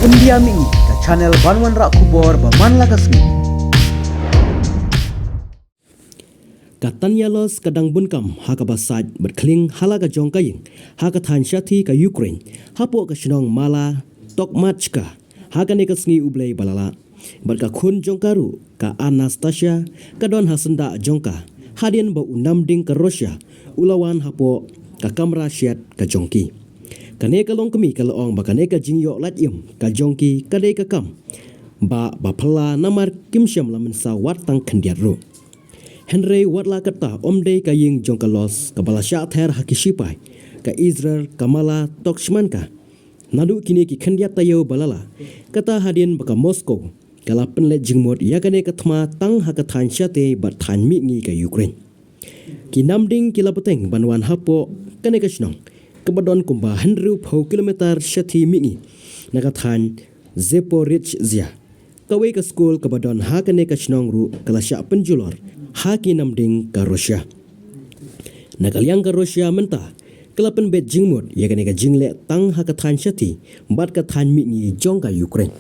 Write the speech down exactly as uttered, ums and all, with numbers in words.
India Mihngi, ka channel ban wanrah khubor ba man la ka sngi. Ka Tanya Loss ka dang bun kam ha kaba sait bad khlieng ha la ka jong ka ïing ha ka thaiñ shathie ka Ukraine, hapoh ka shnong Mala Tokmachka, ha kane ka sngi U Blei ba la lah. Bad ka khun jong ka ruh, ka Anastasia, ka don ha syndah jong ka hadien ba u namding ka Russia u la wan hapoh ka kamra shet ka jong ki. Kane ka longkmie ka la ong ba kane ka jingïoh lait im ka jong ki ka dei ka kam ba, ba phylla namar kim shym la mynsaw wat tang khyndiat ruh. Hynrei wat la katta, ym dei ka ïing jong ka Loss kaba la shah ther ha ki shipai ka Israel, ka Mala Tokmachka. Naduh kine ki khyndiat taïew ba la lah, kata hadien ba ka Moscow ka la pynleit jingmut ïa kane ka thma tang ha ka thaiñ shathie bad thaiñ mihngi ka Ukraine. Ki namding ki la bteng ban wan hapoh kane ka shnong, kaba don kumba hynriewphew kilometer shathie mihngi na ka thaiñ Zaporizhzhia. Kawei ka skul kaba don ha kane ka shnong ruh ka la shah pynjulor ha ki namding ka Russia. Na ka liang ka Russia mynta ka la pynbeit jingmut ïa kane ka jingleh tang ha ka thaiñ shathie bad ka thaiñ mihngi jong ka Ukraine.